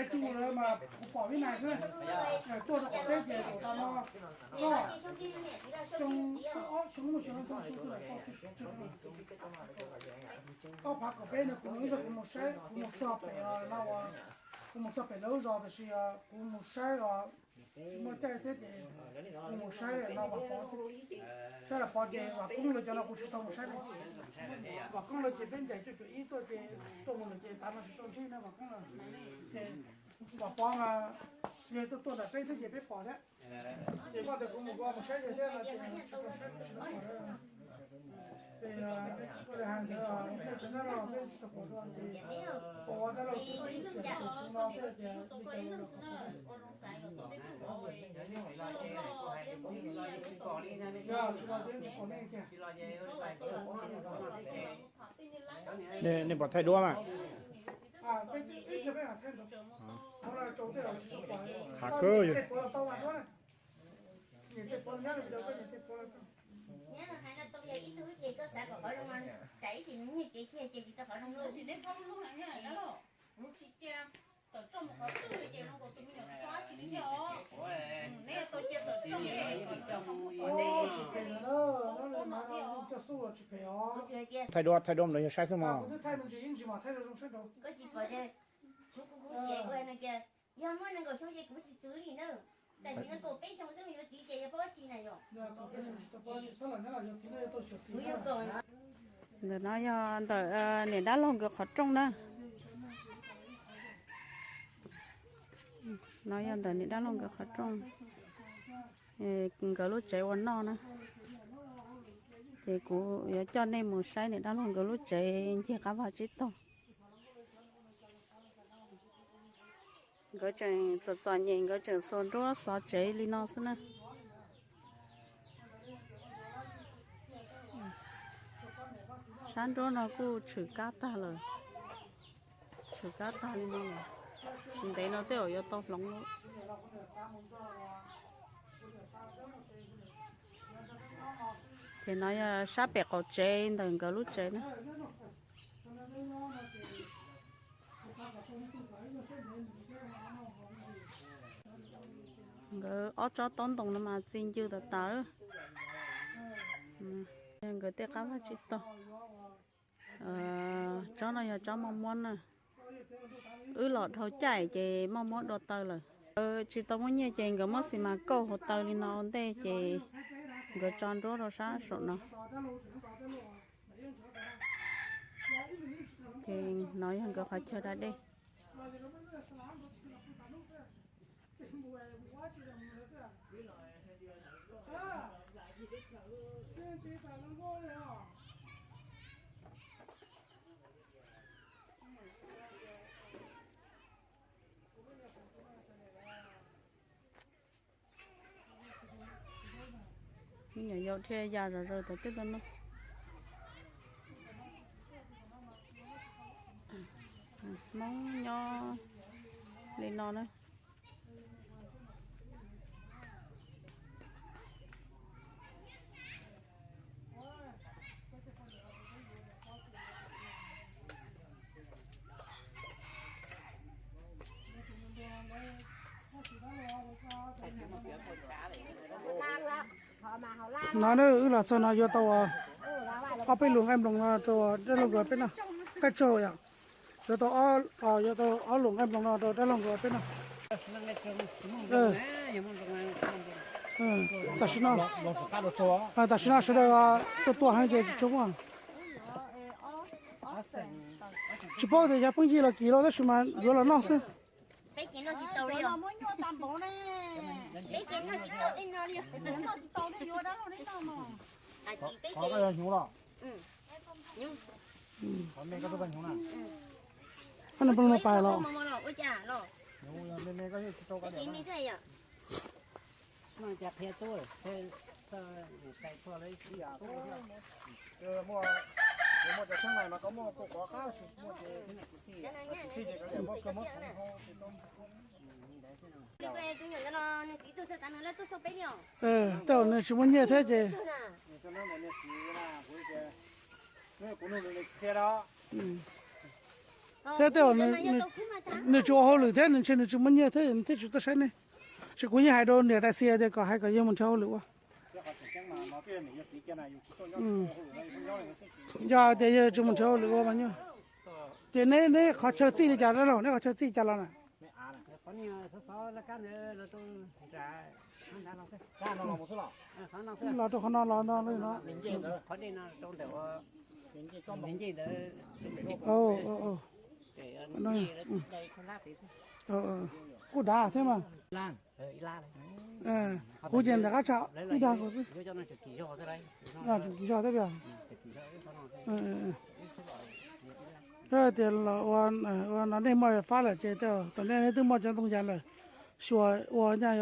Tsuj lawm mas kuv pom Vib Nais xwb. Tuaj rau qaum teb ces tus no, koj, xyoo, ob xyoo, muaj xyoo no txog xyoo twg lawm, ob phav kaum peb no kuv mus ib zaug kuv mus saib, kuv mus txog pem no, kuv mus txog pem lawv lub zos tiam sis kuv mus saib os, tsis muaj caij thiab ces kuv mus saib no Vam Pov xwb. Saib Vam Pov ces Vam Koob lawv cov no kuv tsis tau mus saib li. Vam Koob lawv ces peb ncaim cuaj caum ib tuaj ces tuaj mus lawm ces tav no tsis tau ntsib na Vam Koob lawm. Ces Vam Pov mas yog tuaj tuaj ntawm peb thiab ces peb pom thiab. Ces koj tias kuv mus, kuv mus saib yawg thiab no ces tsis tau saib, tsis tau pom. Ces kuj li hais ntawd, nej cov dab laug peb tsis tau pom dua ces pom ua dab laug tsis tau ib xiam tus xwb no thiab ces li cas los kom pom. Yog tsis los ces tsis pom nej kiag. Nej pom thaij duab mas. Qab kawg. Nyab hais no tau yog ib tug ces koj xav kom qhov zoo no tsam ib chim nws nyiag kev kiag ces tsis tau qhov zoo. Nws tsis cia tawm rooj mus qhov twg li ces zoo nkaus tus me nyuam tsis paub dab tsi li thiab os. Neb yuav tau cia tawm rooj kom tau mus pom deb. Thaij duab, thaij duab mus rau yawg saib xwb mog. Koj tsis pom, kuv kuv kuv siav ua no ces yog muaj nees nkaum xyoo ces kuv tsis txwv li na. Tam sim no kaum peb xyoo xwb yuav txiv ces yog paub dab tsi na yom. Ntawm no yog ntawm niam dab laug nkawd qhov rooj na. No yog ntawm niam dab laug nkawd qhov rooj, nkawd lub tsev ua noj na. Ces kuv yuav coj nej mus saib niam dab laug nkawd lub tsev ncig qab vaj tsib taug. Nkawd tseem txom txom nyem, nkawd tseem xuas nruab xov tsev li no xwb na. Sab nruab no kuj tshwm kab tag lawm, tshwm kab tag li no lawm. Tsis ntev no tej zaum yuav tau hloov lawm. Ces no yog sab pem qaum tsev ntawm nkawd lub tsev na. Nkawd ob tsob taub ntoo no mas txi ncw tas tas lawm. Nkawd tej qab vaj tsib taug. Tsob no yog tsob moj muab na. Wb los dhau caij ces moj muab dua taw lawm. Tsis tau muaj nyiaj ces nkawd muab xis mas kauj hauv taw li no ua ntej ces nkawd tso nruab rau sab saum no. Ces no yog nkawd qhov chaw da dej. Me nyuam yaus dhia ya zom zaws tom tej tau no. Hmoob nyob li no na. No na, wb los txog no yuav tau ob peb lus nqaij nploos no rau dab laug nkawd peb noj. Qaij tsaug yom. Yuav tau, yuav tau ob lus nqaij nploos no rau dab laug nkawd peb noj. Tam sim no, tam sim no sawv daws tuaj tuaj heev ces tsis tshua muaj. Tsis paub tias yog phooj ywg los kim los tab sis mas yuav los noj xwb. Koj nplooj no pais los. Tej zaum nws tsis muaj nyiaj thiab ces. Thiab tej zaum nws tsis ua hauj lwm thiab nws ntshe nws tsis muaj nyiaj thiab nws thiaj tsis tuaj saib nej. Ces kuv yeej hais rau niam tais xis tias kom hais kom yawg mus nrhiav hauj lwm ua. Yog tias yawg tsis mus nrhiav hauj lwm ua mas nyuaj. Ces neb, neb qhov chaw txij li cas dab laug, neb qhov chaw txij cas los na? Los rau qhov no los no li no. Kuj dav thiab mas. Kuv ces ntawm qab tsam ib dag nkaus xwb. Tseem kis zog thiab tias. Tias ua no nej muaj fab lawm ces tom ntej nej twb muaj cov ntoo yas lawm, xyuas ua nyaj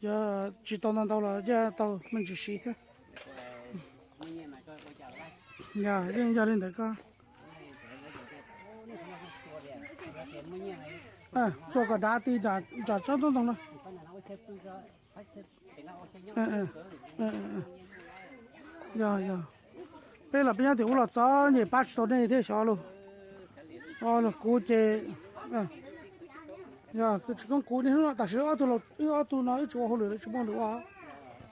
yuav tsis tau ntau ntau los yeej tau me ntsis siv thiab. Yog, yeej yog li ntawd koj. Txuas kom dav ti nram tsob ntoo no. Yog, yog. Peb los peb nyob tim ub los txom nyem pab tsis tau nej thiab xyov los. Los kuv ces yog tsis koob kuv niaj hnub no, tam sim wb ob tug no wb tsis ua hauj lwm lawm, tsis muaj hauj lwm ua,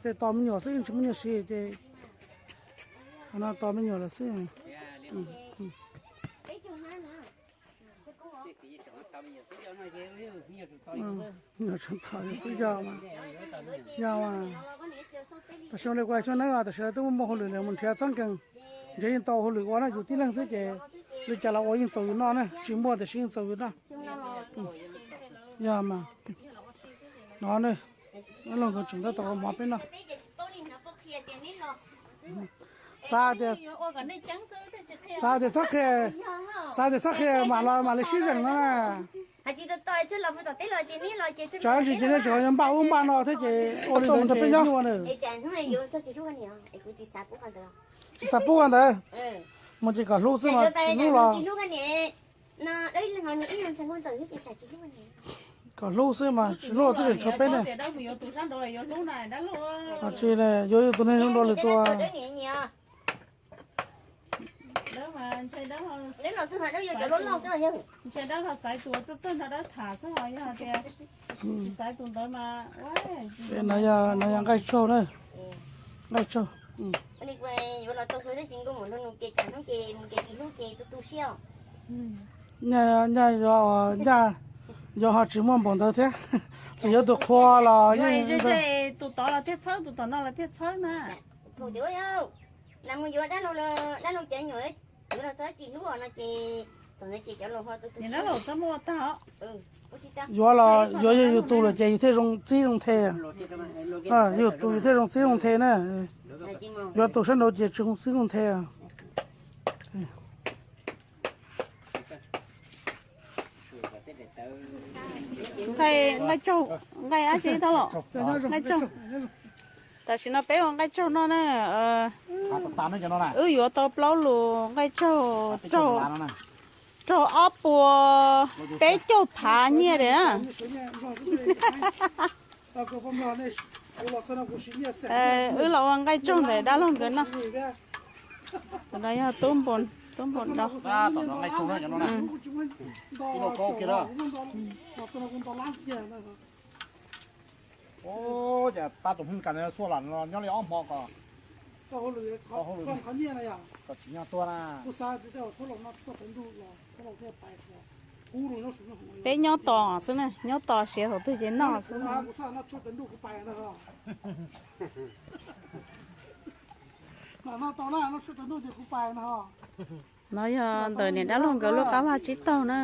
ces tos me nyuam xwb, yeej tsis muaj nyiaj siv ces no tos me nyuam lawm xwb. Nyuam tseem tham xwb yog mas, yog mas. Tam sim li kuv xyoo neeb tam sim twb muaj muaj hauj lwm lawm mus nrhiav txheeb kees, nrhiav yeej tau hauj lwm ua na, yus tib leeg xwb ces li cas los ua yeej txaus yus noj na, tsis muaj tiam sis yeej txaus yus noj. Yog mas, no ne, lub nkawd tseem tab tom ua mov peb noj. Xav tias, xav tias txhob qhia, xav tias txhob qhia mam los mam li sib zeem no na. Tsam ntsis ces nej tseem yuav npaj ub npaj no thiab ces ua li ntawd rau peb nyob. Tsis xav pub ua ntawd, mus ces kom hlub xwb mas tsis hlub los. Kom hlub xwb mas tsis hlub twb tseem tshuav peb ne. Tsis yuav tus neeg zoo dua lwm tus. Ntshe dawb ho xaiv tus txawj txawj nrog dawb tham xwb ho yog tias tsis xaiv tus ntawd mas. No yog nqaij tsaug na, nqaij tsaug. Nyaj, nyaj yuav, nyaj yuav ho tsis muaj npaum ntawd thiab, txawm yuav tus qhua los yeej. Tus tod los thiaj txhawb, tus tom no los thiaj txhawb na. Dab laug txhob muaj tag. Yuav los yuav yog yus tus lawm ces yus thiaj zoo txib zoo the. Yus tus yus thiaj zoo txib zoo the na. Yuav tus sab nraud ces tsis zoo txib zoo the. Nqaij, nqaij tsaug, nqaij dab tsi thab los? Nqaij tsaug. Tam sim no peb ua nqaij tsaug noj na. Wb yuav tau plaub lus nqaij tsaug, raug ob puas peb caug phav nyiaj na. Wb los ua nqaij tsaug ntawm dab laug nkawd noj. Tus no yog tub npau, tub npau do. Ces pab tus Hmoob Kas no xuaj los nyob li ob hmo ko. Kom tsis nyob tuaj na. Peb nyob tos xwb na, nyob tos siav thaum twg ces noj xwb. No yog ntawm niam dab laug nkawd lub qab vaj tsib taug na.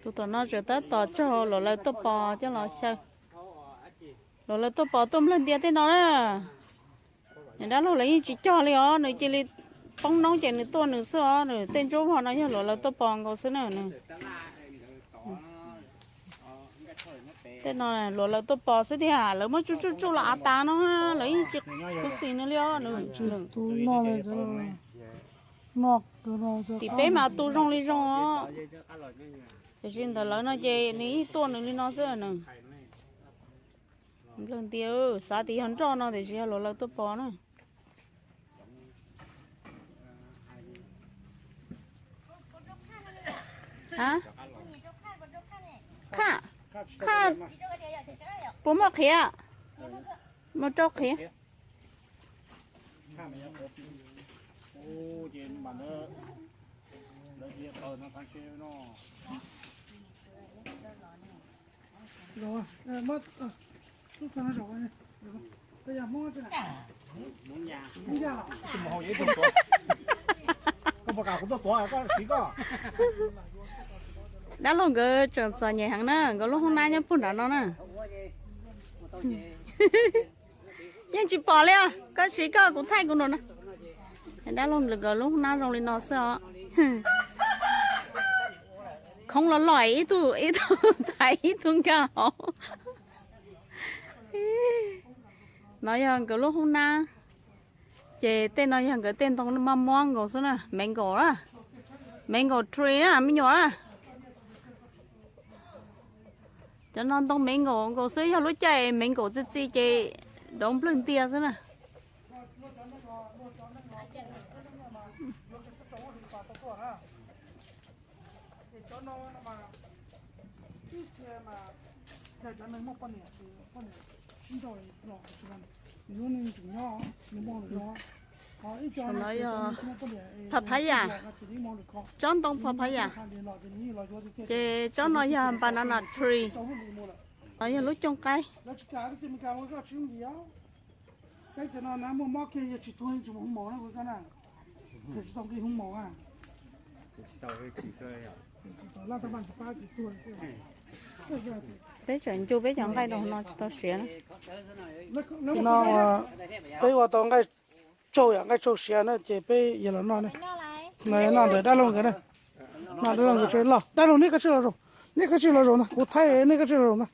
Tus tom no tseem tab tom tsaug los lawv tuaj pos coj los xyaw. Los lawv tuaj pos tuaj nplawg ntia tej no na. Niam dab laug lawv yeej tsis cog li os, nws cia li poob noob ces nws tuaj nws xwb os, nws tej ntsuab vog no yog los lawv tuaj pos nkaus xwb na nws. Tej no luag lawv tuaj pom xwb tiag, lawv muab tsuj tsuj tsuj los av tas no, lawv yeej tsis khuv xim nws li os. Tim peb mas tu zoo li zoo os. Tiam sis ntawm lawv no ces nws yeej tuaj nws li no xwb nws. Nplawg ntias, xav tias yog nroj no tiam sis yog luag lawv tuaj pom na. Puas muaj qhiav? Muaj rau qhiav. Dab laug nkawd tseem txom nyem heev na, nkawd lub hoob nab nyob puag nram no na. Yeej tsis pom li os, koj siv koj kuv thaij kuv no na. Dab laug nkawd lub hoob nab zoo li no xwb os. Khoob los loj ib tug, ib tug tais ib tug nkag hauv. No yog nkawd lub hoob nab, ces tej no yog nkawd tej ntoo maj muab nkaus xwb na, mango na, mango tree na me nyuam na. Cov no ntoo mango nkaus xwb, yog lub caij mango txi txiv ces dov nplawg ntias xwb na. Papaya, tsob ntoo papaya. Ces tsob no yog banana tree. No yog lub cooj qaib. Peb tseem ncu peb cov nqaij rau no tsis tau siav na. No peb ua tau nqaij tsaug yom, nqaij tsaug siav na ces peb yuav los noj ne. No yog noj ntawm dab laug nkawd na. Noj dab laug nkawd tsev loj. Dab laug neb koj tsij los zaum, neb koj tsij los zaum ntag, kuv thaij neb koj tsij los zaum ntag.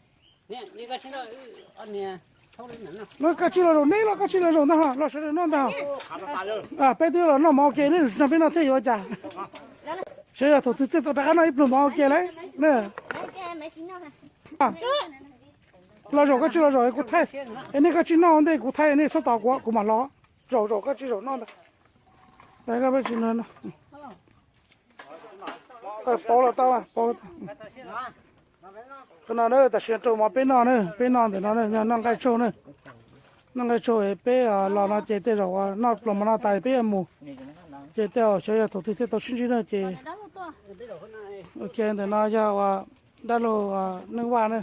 Neb koj tsij los zaum, neb los koj tsij los zaum ntag, los sawv daws noj ntag. Peb twb los noj mov ua ke, neb tsis nrog peb noj thiab yuav ua cas? Xyov yog thaum twg thiaj tau rov qab noj ib pluag mov ua ke lauj. Los zaum koj tsij los zaum kuv thaij, es neb koj tsij noj ua ntej kuv thaij, neb txhob tos kuv, kuv mam los. Zaum zaum koj tsij zaum noj ntag. Pauv los tau, pauv. Qhov no na tam sim rau mov peb noj na, peb noj ntawm no na, noj nqaij tsaug na. Noj nqaij tsaug peb los no ces tej zaum noj pluas mov no tas peb yuav mus. Ces tej zaum xyov yog thaum twg thiaj tau sib ntsib na ces. Ok, ntawm no yog uas dab laug Neej Vaj na.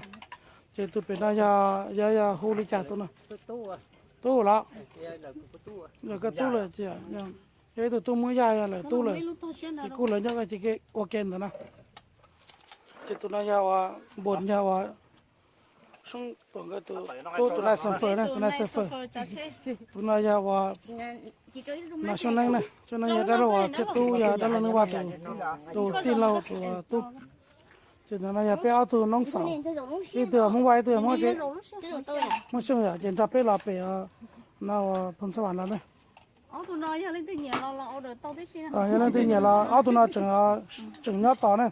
Ces tus pem no yog, yog, yog hu li cas tus no? Tub los? Yog koj tub lawm ces yog ib tug tub Hmoob Yaj, yog lawv tub lawm. Ces kuj lawv nyob ua ke ntawm no. Ces tus no yog uas npus, yog uas Soob Tuam nkawd tus tub, tus nai xeem fawm na, tus nai xeem fawm. Tus no yog uas no Xyoob Neeb na, Xyoob Neeb yog dab laug uas Txhiaj Tub, yog dab laug Neej Vaj tus, tus tij laug tus tub. Ces ntawm no yog peb ob tug noob xaus, ib tug Hmoob Vaj ib tug Hmoob Tsev, Hmoob Xyooj yom, ces nrog peb los pem no Phoos Xab Vam los na. Yog leej twg nyiam los ob tug no tseem, tseem nyob tos na.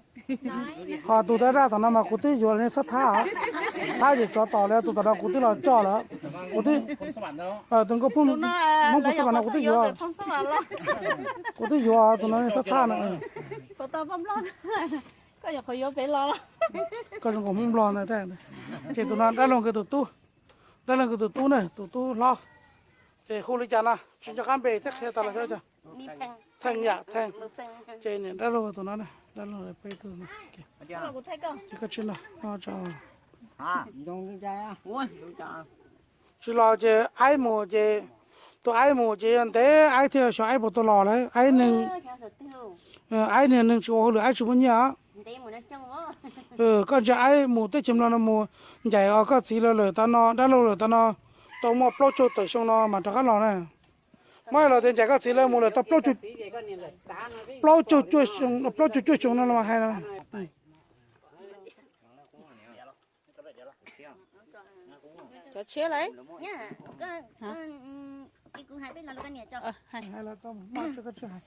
Ho tus dab dab tom no mas kuv twb yuav, nej txhob thab, thab ces tsov tom li, tus tom no kuv twb los coj lawm. Kuv twb, tus nkauj Hmoob Phoos Xab Vam no kuv twb yuav, kuv twb yuav tus no, nej txhob thab na. Koj zoo nkauj Hmoob Nplog ntag. Ces tus no dab laug nkawd tus tub, dab laug nkawd tus tub na, tus tub hlob. Ces hu li cas no tsis nco qab npe thiab, qhia tau los xyov cas. Theej yam, Theej. Ces niam dab laug tus no, dab laug peb tus no. Ces koj tsis no, tsis los ces aib mus ces, tus aib mus ces yog ntev aib thiaj xyov aib puas tau los lawm, aib neeg, aib niag neeg tsis ua hauj lwm aib tsis muaj nyiaj. Koj ntsia aib mus teb chaws Nplog no mus ncaim os koj txiv lawv lawm tas no, dab laug lawm tas no, tau muaj plaub caug tawm xyoo no mas rov qab los na. Muab los tias ncaim koj txiv lawv mus lawm tau plaub caug, plaub caug cuaj xyoo no los hais no. Tsheb lawm. Ces kuv hais peb los, koj niam tso.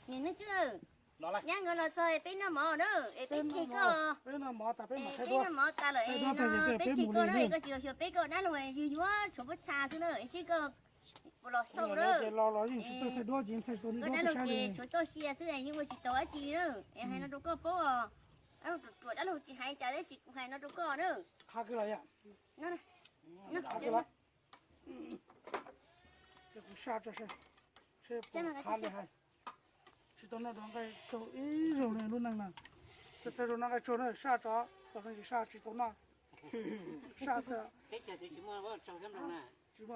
Niam, neb tswb, nyab nkawd los txog peb noj mov na, es peb tseg koj. Peb noj mov tas lawm, peb tseg koj na, koj tsis los xyuas peb, koj dab laug yuag yuag tshuav pob txha xwb na, seb koj puas los xauj na. Koj dab laug ces tshuav txoj sia xwb, yeej ua tsis tau dab tsi na. Es hais no rau koj paub, dab laug ruam ruam, dab laug tsis hais cas tab sis kuv hais no rau koj na. Tsis tau noj cov nqaij tsaug ib zaug li lub neej na. Thaum thaum zaum no nqaij tsaug na, saj tso, thaum no tsis saj tsis tau noj. Saj xwb.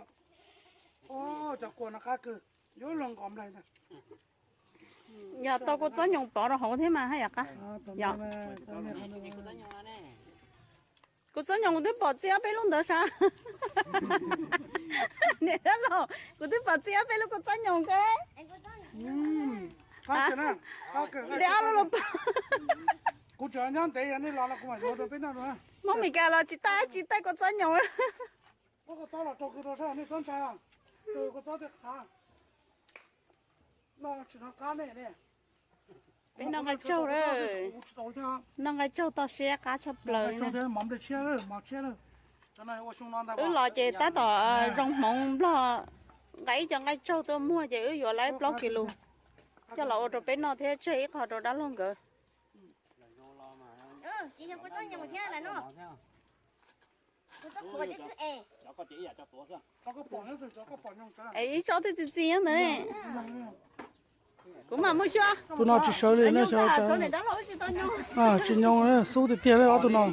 Cov kua no qab kawg, yuav luag nqos nplaig ntag. Yog tau kua txob nyoos pov rau hauv thiab mas haj yam qab. Kua txob nyoos kuv twb pom txij ob peb lub ntawd sas. Niam dab laug, kuv twb pom txij ob peb lub kua txob nyoos kawg. De ob lub los pom. Kuv tseem nyob ntev, yog nej los no kuv mam yuav rau peb noj dua. Hmoob Mes Kas los tsis taij dab tsi, taij kua txob nyoos. Muab kua txob los rau kwv rau sab, nej txhob ntshai os. Kua txob thiaj qab. Peb noj nqaij tsaug, noj nqaij tsaug toj siab qab tshaj plaws. Wb los ces tab tom zoo hmoov Nplog nqa ib co nqaij tsaug tuaj muag ces wb yuav lawv plaub kis lus coj los ua rau peb noj thiab tseg ib qho rau dab laug nkawd. Es ib tsob twb txi txiv ntawd. Kuv mam muaj xyuas. Tus no tsis sawv li ne, tsis nyoos, xub tiag tiag li ob tug no.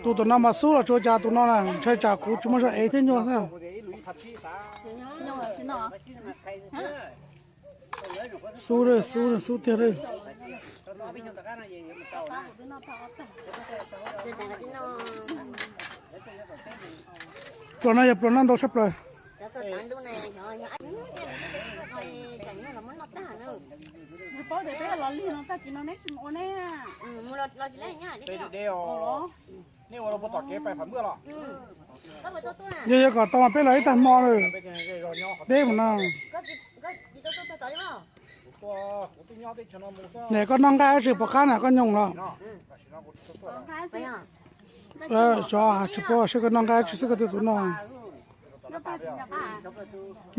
Tus tom no mas xub los tsuav cas tus no na, ntshai tsam kuv tsis muaj zog ev thiab nyuag xwb. Xub, xub, xub tiag li. Pluas no yog pluas noj ntau tshaj plaws. Yog yuav kom tau mas peb los ib tag hmo lawm. Deb mus no. Niam, koj noj nqaij tsis pom qab na, koj nyoos los? Xyov tsis paub seb koj noj nqaij tsis xwb, koj twb tus no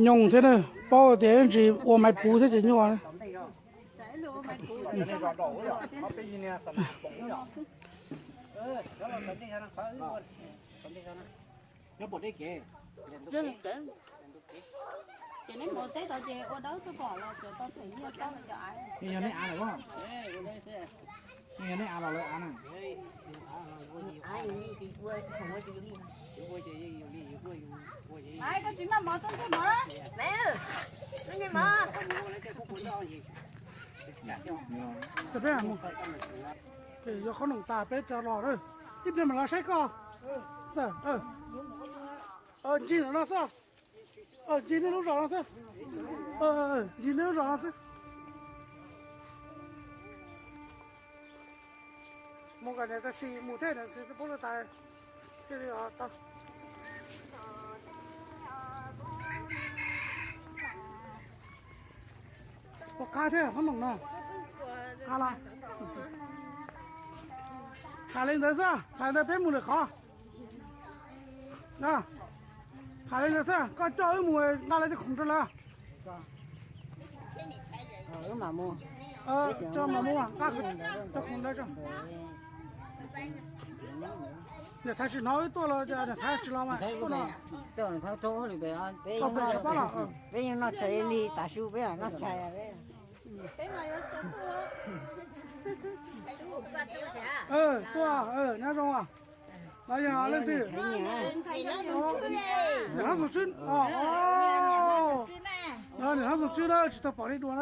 nyoos thiab na, paub tias ntsis ua maiv puv thiab ces nyuaj. Ces neb mus teb tod ces ua dawb xwb pom los cov tau them nyiaj txob cov av. Yog neb av lawm, yog neb av los lawv av na. Koj tsis noj mov tuaj ntsej mov. Yog qhob noom tas peb rov los, ib pliag mam los saib koj. Ncig ntawm no xwb. Ncig nej lub zos no xwb. Ncig nej lub zos no xwb. Mus kom niam tais xis mus thiab, niam tais xis pub lub tais thiaj li tau. Ua qab thiab qhob noom no. Qab los. Tham li ntawd xwb, tham li ntawd peb mus lwm qhov. Tham li ntawd xwb, koj coj wb mus nqa lawv cov khoom rau lawv. Coj mas mus, nqa cov khoom ntawd. Niam Thaiv tsis hnov wb tuaj los, niam Thaiv tsis los mas tuaj no. Peb yeej noj tshais li tav su, peb noj tshais. Tuaj, nyob zoo. Los yog leej twg? Niam hlob Txoov Tswb, niam hlob Txoov Tswb na, tsis tau pom li dua na.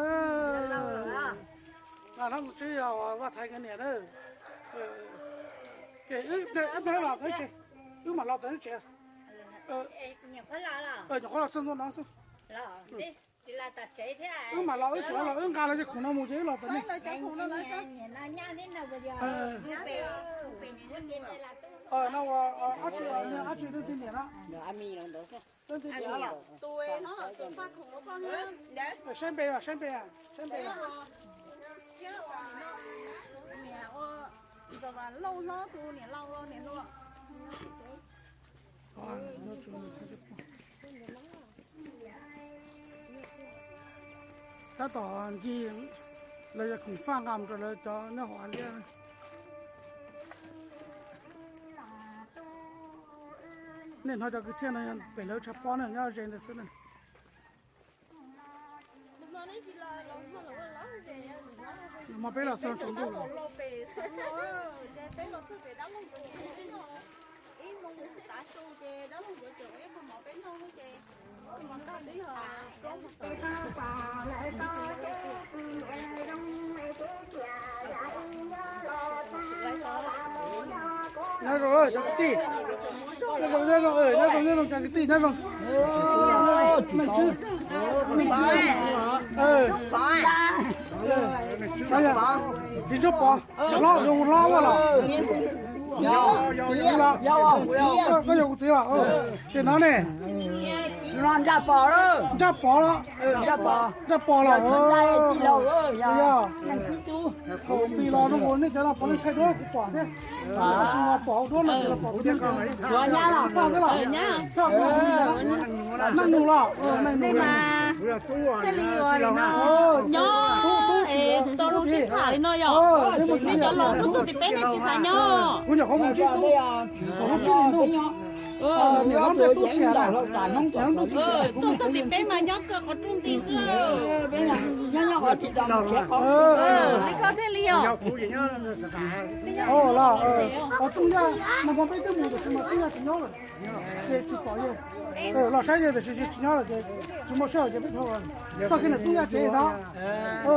Niam hlob Txoov Tswb yog Vaj Thaiv nkawd niam na. Ces wb peb los tau tsev, wb mam los tau tsev. Nyuam qhuav los txog ntua no xwb. Wb mam los wb tsev los wb nqa lawv cov khoom no mus ces wb los tom nej. No ua dab tsi, dab tsi twb tiag niam no. Saib npe, saib npe, saib npe. Tab tom ncig lawv yog khoom faj nqa mus rau lawv cov nyob hauv av liab. Nej hnov cov kwv txhiaj no pem lawv tshav pob na, nyob ze ntawd xwb na. Hmo peb los txog tsaus ntuj lawm. Nyob zoo cov kwv tij, nyob zoo, nyob zoo, nyob zoo cov kwv tij, nyob zoo. Txiv Ntsuab Pov, hlob, hlob ua los? Koj yog kuv txiv los? Ces no ne? Nraj Pov los? Nraj Pov los? Yog. Thaum pib los no nej cov no puav leej thaij duab kuv pom thiab. Tab sis mas pom duab no ces los pom kuv thiab. Paj xwb los? Naj nug los? Naj nug. Thiaj li ua li no. Nyob es tau zoo sib tham li no yom. Nej cov laus tuaj txog tim peb nej tsis xav nyob. Kuv nyuam qhuav mus ntsib tub, kuv ntsib niam ntuj, niam hlob npe Tub Txias na. Tuaj txog tim peb mas nyob kawg qhov rooj nti xwb. Li koj thiaj li os. Los, Txooj Yaj, mas peb twb mus tiam sis mas Txooj Yaj tsis nyob lawm. Ces tsis pom yawg. Los saib yawg tiam sis tsis nyob lawm ces tsis muaj sij hawm ces peb dhau. Txoj kev ntawm Txooj Yaj tsev no,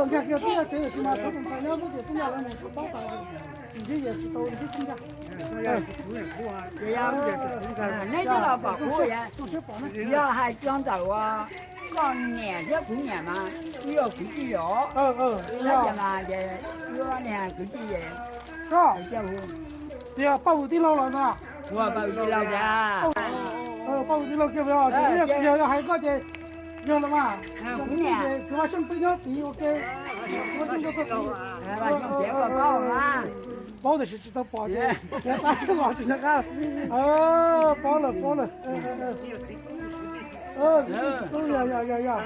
nkag kiag Txooj Yaj tsev tiam sis mas tshuav tus ntxhais nyob xwb ces Txooj Yaj lawv mus tshuav paub tas, ntsib yawg tsis tau ntsib Txooj Yaj. Neb coj los pom kuv, yog hais cov ntawm uas koj niam thiab kuv niam mas wb yog kwv tij os. Tab sis mas ces wb niag kwv tij ces, yog Paj Vwm tij laug los ntag. Ua Paj Vwm tij laug, Paj Vwm tij laug kiag, yog yog hais koj ces yog los mas. Kuv niam, txiv Vaj Xyooj peb nyob tid ua ke. Txiv Vaj Xyooj, paub tiam sis tsis tau pom ces, ces tab los tsis nco qab. Paub lawm, paub lawm. Yog, yog, yog, yog.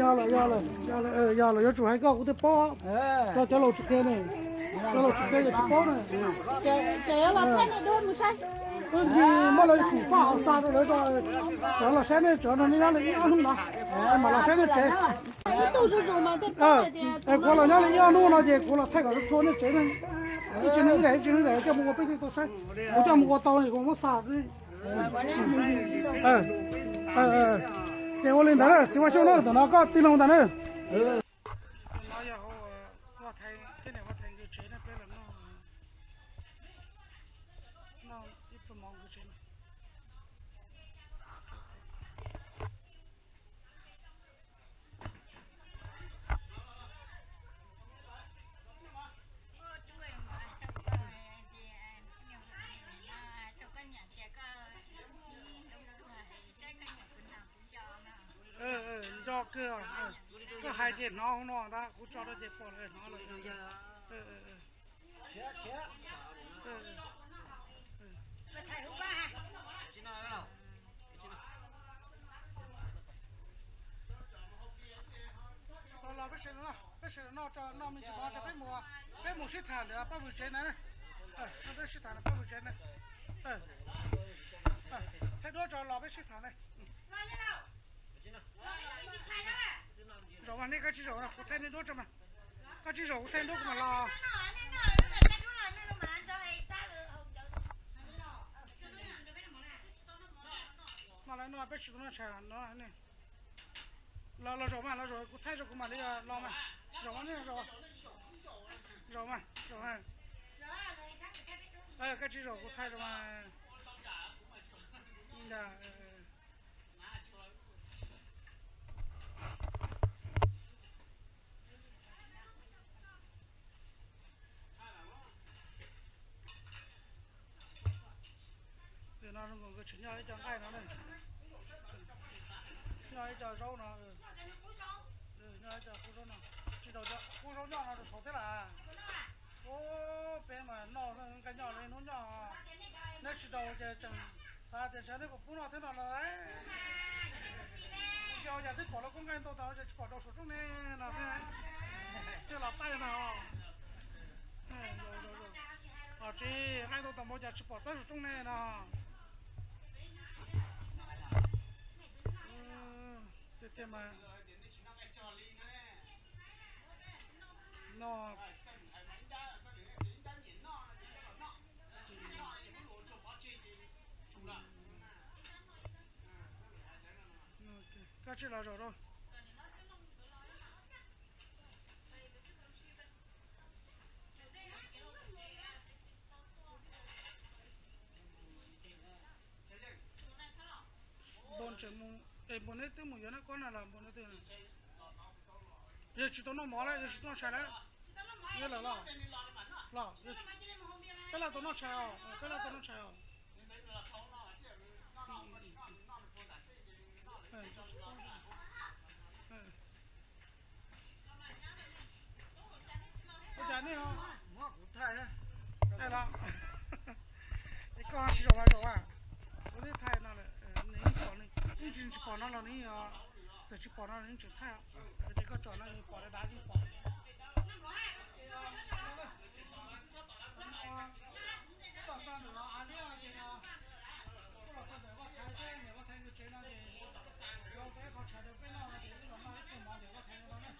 Yog lawm, yog lawm, yog lawm, yog lawm, yuav tsum hais koj kuv thiaj paub. Cov laus tsis qhia ne, cov laus tsis qhia yog tsis paub na. Wb ncig muab lawv khoom faj hauv xa rau lawv, cov los saib nej, cov no nej nyob li ib ob hnub no, mam los saib nej tsev. Kuv los nyob li ib ob hnub no ces kuv los thaij kom txhua nej tsev ne. Ib tsev neeg ib daim, ib tsev neeg ib daim coj mus ua peb thiaj tau saib. Kuv coj mus ua tau es kuv muab xa. Ces ua li ntawd na, txiv Vaj Xyooj na, ntawm no koj tij laug ntag na. No yog Vaj Thaiv thiab niam Vaj Thaiv nkawd tsev na, peb los noj, noj ib pluag mov nkawd tsev na. Nco kawg, koj hais ces hnov hauv no ntag, kuv tso rau ces pom lawm hnov lawm. Los los peb sawv daws noj, peb sawv daws noj, noj me ntsis mov tso peb mus, peb mus sib tham ntawm Paj Vwm tsev na. Peb sib tham ntawm Paj Vwm tsev na. Thaij duab tso los peb sib tham na. Zaum mas nej koj tsis zaum no kuv thaij nej duab tso mas. Koj tsis zaum kuv thaij duab kuv mam los. Mas lawv no peb tsis tau noj tshais no. Los los zaum mas, los zaum kuv thaij tso kuv mam li los mas. Zaum mas, zaum, zaum mas, zaum mas. Koj tsis zaum kuv thaij tso mas. No zoo nkaus nkawd tseem nyob ib co nqaij no ne, nyob ib co zaub no, nyob ib co qub zaub no, tsis tau cov qub zaub nyob no rau saud thiab las. Ub, peb mas noj nqaij nyob li hnub nyob, neb tsis tau ces tseem xav tias ntshe neb puas pub noj thiab no los. Tsis ua cas, twb pom lawv kuj nqaij ntau tas ces tsis pom rau saum rooj ne no thiab. Thiaj los taij no. Tsis nqaij ntau tas npaum cas tsis pom txawb saum rooj ne no. Tiag tiag mas. No. Koj tsis los zaum rau. Npau ntsees mus, es npau neb twb mus yuav neb kob na los npau neb twb. Yog tsis tau noj mov lawm, yog tsis tau noj tshais lawm. Yog lawm los, los, peb laj tau noj tshais os, peb laj tau noj tshais os. Ua cas nej, los, es koj tsis zaum los zaum a? Ua tib thaij no lawm, nws yeej pom, yeej tsis pom no los nws, txawm tsis pom no los nws tseem thaij. Ces koj tsom no nws pom dav dav yeej pom. Los txog ntawm no av liab no ces, los txog ntawm Vaj Thaiv thiab niam Vaj Thaiv nkawd tsev no ces, los tau ib qho tshais rau peb noj no ces wb los noj ib pluag mov ntawm Vaj Thaiv no na.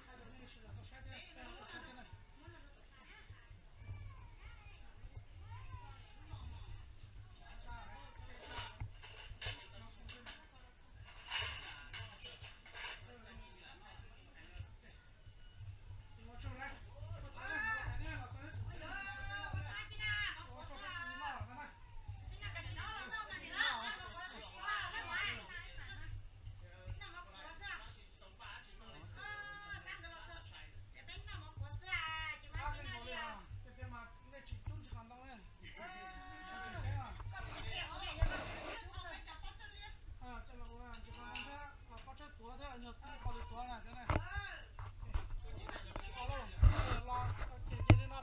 Thaij rau nej sawv daws tau saib thiab, peb tau saib thiab na.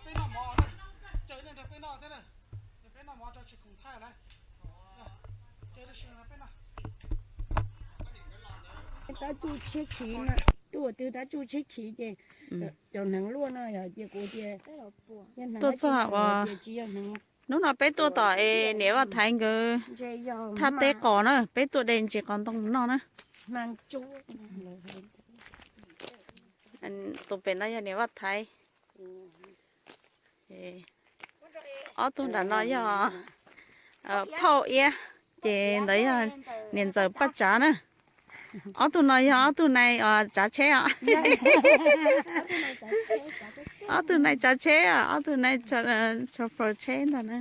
Peb noj mov, caw nej nrog peb noj thiab na. Peb noj mov tso tsis khoom thaij lawm. Caw nej sawv daws nrog peb noj. Tab tsuj tsheb khiv na, tuaj twg tab tsuj tsheb khiv ces cov hneev luaj no yog ces kuv tias tuaj txog uas tsis yog hneev. Hnub no peb tuaj tom es niam Vaj Thaiv nkawd thaj teb qos na, peb tuaj de ntses qos ntoo noj na. Tus pem no yog niam Vaj Thaiv. Ob tug nram no yog phauj Iab, ces ntawd yog niam ntxawm Paj Tsav na. Ob tug no yog ob tug nai tsav tsheb os. Ob tug nai tsav tsheb os, ob tug nai chauffeur tsheb ntag na.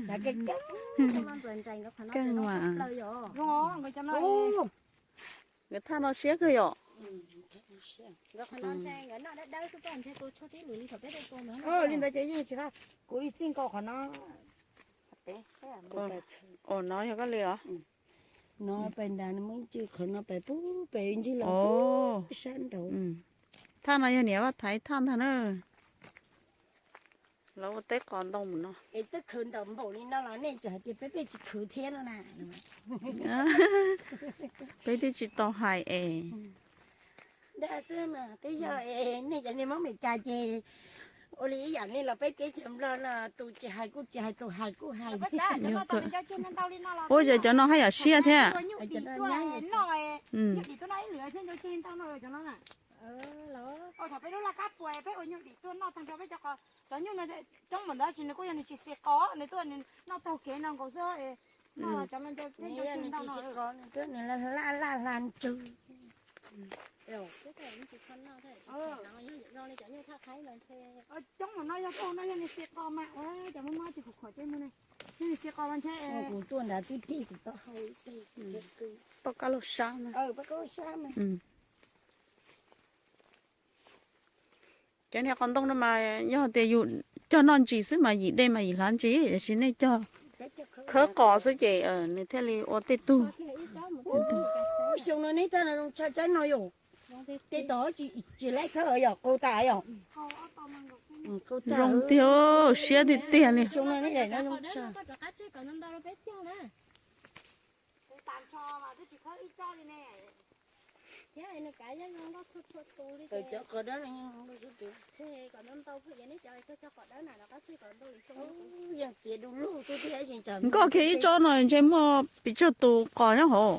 Keej mas. Nkawd thaj no siab kawg yom. Li ntawd ces yeej tsis, kuv li txij nkaus qhov no. Ua no yog koj li os. No pem nrad muaj ib ce qhov no pem pub pem ncig los sab nraud. Thaj no yog niam Vaj Thaiv thaj ntag na. Lawv ua teb qos ntoo mus no. Es twb khwv ntawm npaum li no los nej tseem hais tias peb peb tsis khwv thiab no na. Peb twb tsis tau hais es. Dag xwb mas twb yog es nej cov niag Hmoob Meskas ces ua li ib yam nej los peb teb chaws Nplog no tus tsis hais kuj tsis hais, tus hais kuj hais. Ua cas cov no haj yam siab thiab. Cov nyuj dim tuaj noj ib lwm thiab ncau ceg ntau no cov no na. Peb lub laj kab puas peb ua nyuj dim tuaj noj tag nrho peb cov qos, cov nyuj no coob npaum ntawd tab sis nws kuj yog nws tsis xis qos, nws tuaj nws noj taug kev no nkaus xwb. Noj cov no ncau ceg ntau no. Nws laj laj hla ntswg. Coob npaum no yog tuaj no yog nws xis qos mas, cov muaj mob tsis khov kho ces mus ne, yog nws xis qos mas ntshe. Kuv tuaj nrad twb rig kuv taub hau. Poj kab laug sab na. Cov niag qos ntoo no mas yog tias yus cog noj ntsis xwb mas yim dej mas yim hlav ntsis, tiam sis nej cog Khawb qos xwb ces nws thiaj li ua tej tug. Xyoo no neb tag no zoo tshaj tsaib no yom. Tej tod tsis laib khawb yom, qau tas yom. Zoo tiag, siab tiag tiag li. Xyoo no neb daim no zoo tshaj. Cov qos dawb no yeej txiav du lug xwb thiab. Nkoj kiag ib tsob no ntshe muaj pes tsawg tus qos nyob hauv.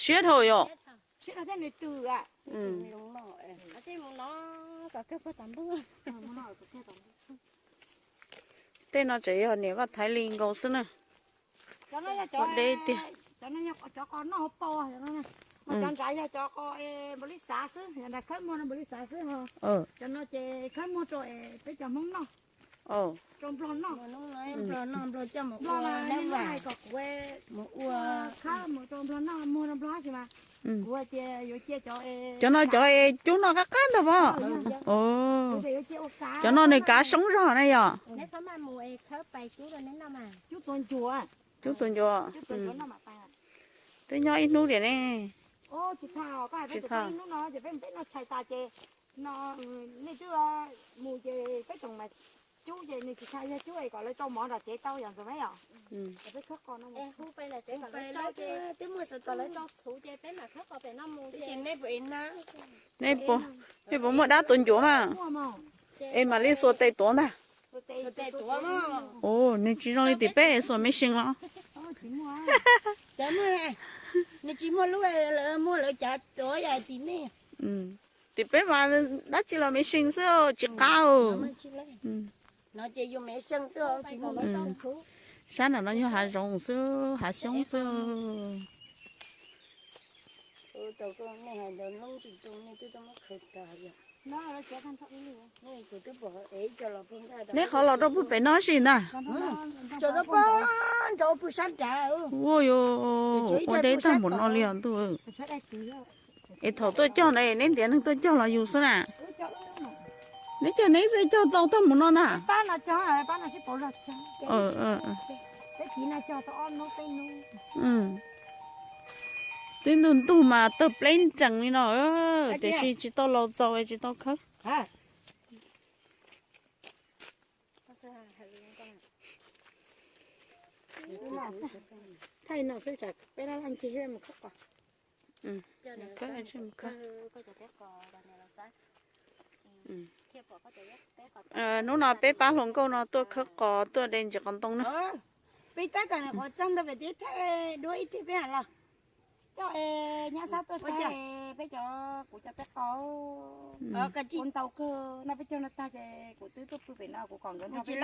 Siab dhau yom. Tej no tseem yog niam Vaj Thaiv li nkaus xwb na. Cov deb tiag. Cov nrad yog cov qos npau li xav xwb, nrad khawb muag no npau li xav xwb. Cov no ces khawb muag rau peb cov Hmoob noj, rau Nplog noj. Nplog no, Nplog coj mus ua, kom kuv mus ua khawb mus rau Nplog noj, muag rau Nplog tab sis mas kuv hais tias yuav cia cov, cov no cov es cub noj qab qab ntag pom. Cov no nws kav soob zog na yom. Cub tus ncuav. Twb nyob ib hnub tiam ne. Tsis tau, nej twb mus ces mus ces peb tsoom mas cub ces nws tsis tau yog cub es kom lawv rau mov nram tsev tau yom Ntxoov Meb yom. Nej puas muaj dab tuav ncuav mas? Es mam li xuas tes tuav ntag. Ua, nws tsis zoo li tim peb xuas me sees los. Nws tsis muaj lub, lawv muaj lawv cav tuav yam tim nej. Tim peb mas dab tsi los me sees xwb tsis qab. Sab nram no yog hav zoov xwb, hav xyoob xwb. Neb qhov los rau puag pem no sis ntag. Ua, ua deb tag npaum no li os ntuj. Es thaum tuaj cog na neb ntiav neeg tuaj cog los yus xwb na? Neb cog neb xwb, cog tau tag npaum no ntag. Twb ntug ntug mas tawg pleb ntsees li no, tiam sis tsis tau laus txaus tsis tau khawb. Thaij no xwb tsam peb laj laj ncig mus khawb qos. Hnub no peb pab hluas nkauj no tuaj khawb qos tuaj de ntsis qos ntoo na. Peb tab tom qhov txog ntawd pem tib thawj duab ib thwj peb los. Coj nyab sab tuaj saib peb cov, kuv cov peb qos ua ntau kawg no, peb cog no tag ces kuv twb tuaj pw pem no kuv kom nkawd nrog peb.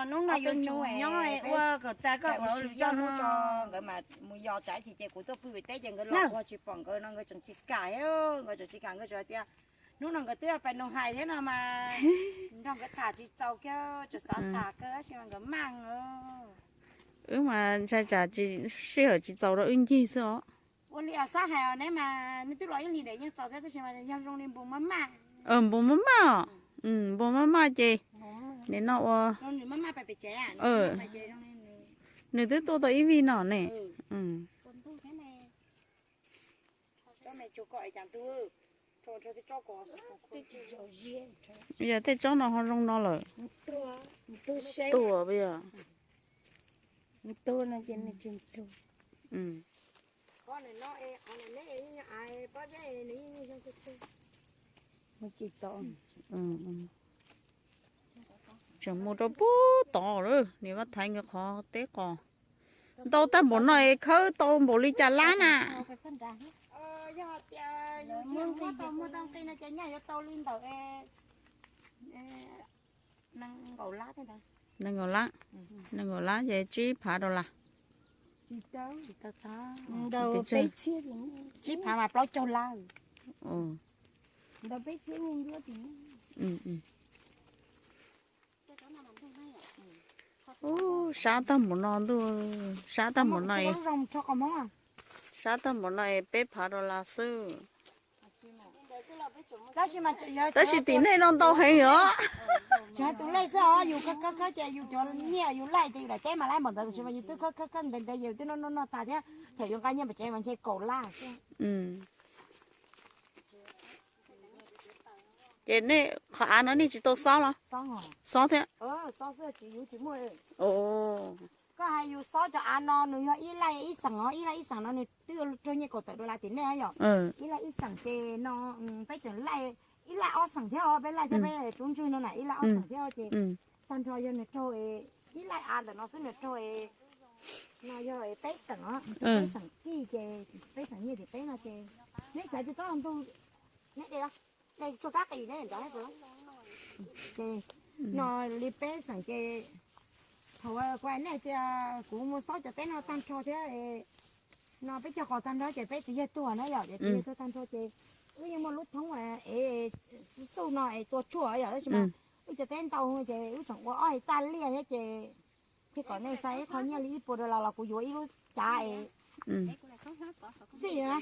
Hnub no yuav tsum nyob ua kom tag koj ua si coj hnub tso, nkawd mas mus yos tsam ib chim ces kuv tuaj pw pem teb ces nkawd los ua tsis pom nkawd no nkawd tseem tsis kam, nkawd tseem tsis kam nkawd tseem hais tias hnub no nkawd twb pais nug hais thiab no mas nrog nkawd tham tsis txaus kiag, tseem xav tham kawg tab sis mas nkawd maj. Wb mas ntshai tsam tsis sij hawm tsis txaus rau wb ncig xwb os. Ua li xav hais os neb mas neb twb los ib hlis daim yeej txaus thiab tab sis mas yog zoo li npus maj maj. Npus maj maj os. Npus maj maj ces nim no ua, nws twb tuaj tau ib vij no ne. Yog tej tsob no ho zoo no lawm. Tuag yog. Tseem mus rau puag tod lawm, niam Vaj Thaiv nkawd qhov teb qos. Ntau tag npaum no es khawb tau npaum li cas lab na? Nees nkaum lab, nees nkaum lab ces tsib phav dollar. Tsib phav mas plaub caug lab. Ub, sab tag npaum no ntuj, sab tag npaum no, sab tag npaum no es peb phav dollar xwb. Tab sis tim nej no ntau heev os. Tsis hais tus lej xwb os, yus khawb khawb ces yus cov nyiaj yus laij ces yus daim teb mas laib npaum ntawd, tab sis mas yus twb khawb khawb khawb ntev ntev yus twb noj noj noj tas thiab, thaum yus nqa nyiaj pem tsev mas ntshe kaum lab xwb. Ces nej qhov av no nej tsis tau xob los? Xob thiab. Koj hais yus xob cov av no nws yog ib laij ib xeem os, ib laij ib xeem no nws twb raug nyiaj kaum tawm dollar tim nej yom. Ib laij ib xeem ces no peb tseem laij, ib laij ob xeem thiab os, peb laij thiab peb tsuv ntswg no na ib laij ob xeem thiab ces tag nrho yog nws raug ib laij av ntawm no xwb nws raug no yog peb xeem os, peb xeem kij ces peb xeem nyiaj tim peb no ces neb xav tias tsob ntug neb de, de tsuag kab qis neb nrov ces no li peb xeem ces thaum kuv hais nej tias kuv mus xob cov teb no tag nrho thiab no peb cog qos tag nrho ces peb txiv yawg tuag na yom, ces txiv yawg tuag tag nrho ces wb yeej muaj lub thoob es xuj no es tua tshuaj yom, tab sis mas wb cov teb ntau ces wb tseem ua ob hais taj liaj thiab ces thiaj kom nej xa ib qho nyiaj li ib puas dollar los kuv yuav ib lub cav es xij na,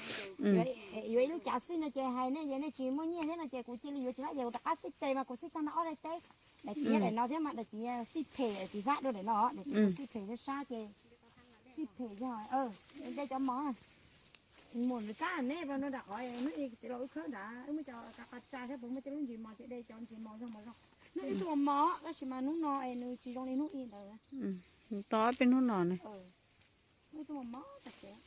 yuav ib lub cav xij no ces hais nej es nej tsis muaj nyiaj thiab no ces kuv cia li yuav tsis lab ces kuv rov qab xij tes mas kuv xij tag nrho ob daim teb, daim txiv daim no thiab mas daim txiv xij phem daim txiv vab dua daim no, daim txiv xij phem sab sab ces xij phem yog de cov mov mus nws kab neb no nram qhov hnub i txiv los wb khawb nrad wb muab cov qas qas tsa thiab puas muaj cov lub ntsis mos ces de cov ntsis mos zog mos zog. Hnub i tuaj mos tab sis mas hnub no es nws tsis zoo li hnub i ntawd. Tau peb hnub no ne. Hnub i tuaj mos mos tas kev.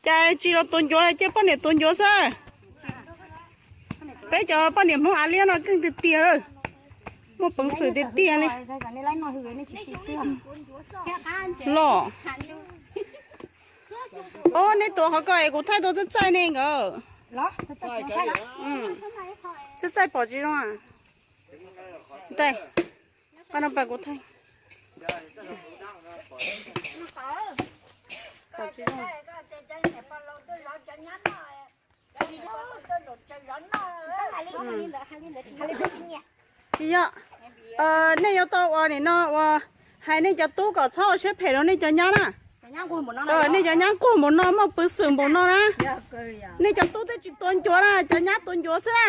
Cas tsis los tua ncuav, cia poj niam tua ncuav xwb. Peb cov poj niam Hmoob av liab no keej tiag tiag, muaj peev xwm tiag tiag li. Los, o, nej tuav qhov ko es kuv thaij tua txaij txaij ne nkawd. Txaij txaij pom tsis zoo. Ntej, qab no pas kuv thaij. Tsis yog, nej yuav tau ua nim no ua hais nej cov tub kom txhob ua siab phem rau nej cov nyab na. Nej cov nyab nquag npaum no muaj peev xwm npaum no na. Nej cov tub twb tsis tua ncuav na, cov nyab tua ncuav xwb na.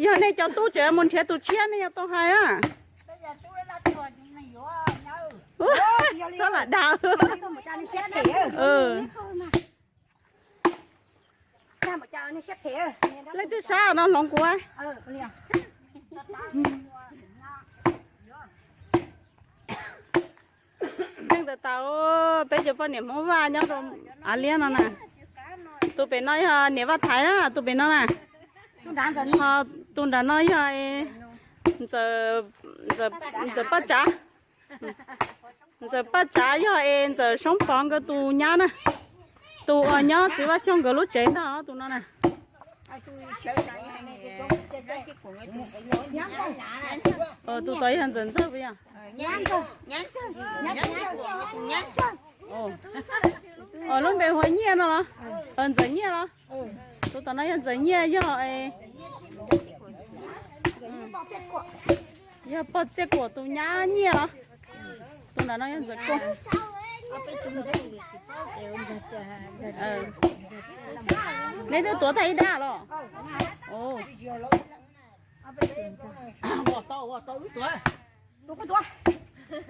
Yog nej cov tub tseem mus nrhiav tus tshiab nej yuav tau hais na. Txhob lam dag. Leej twg sab no hloov kuv. Yeej tau tau, peb cov poj niam Hmoob Vaj nyob rau av liab no na. Tus pem no yog niam Vaj Thaiv na, tus pem no na. Ho tus nram no yog ntxawm, ntxawm Paj Tsav. Ntxawm Paj Tsav yog es ntxawm Soob Pov nkawd tus nyab na. Tus uas nyob txiv Vaj Xyooj nkawd lub tsev ntag tus no na. Tus tod yog ntxawm Ntxawg puas yog? Lub npe hu ua Nyiaj no los? Ntxawm Nyiaj los? Tus tom no yog ntxawm Nyiaj, yog, yog pog Txiaj Kuam tus nyab Nyiaj los? Tus nram no yog ntxawm Kuam. Neb twb tuav tag ib dab los?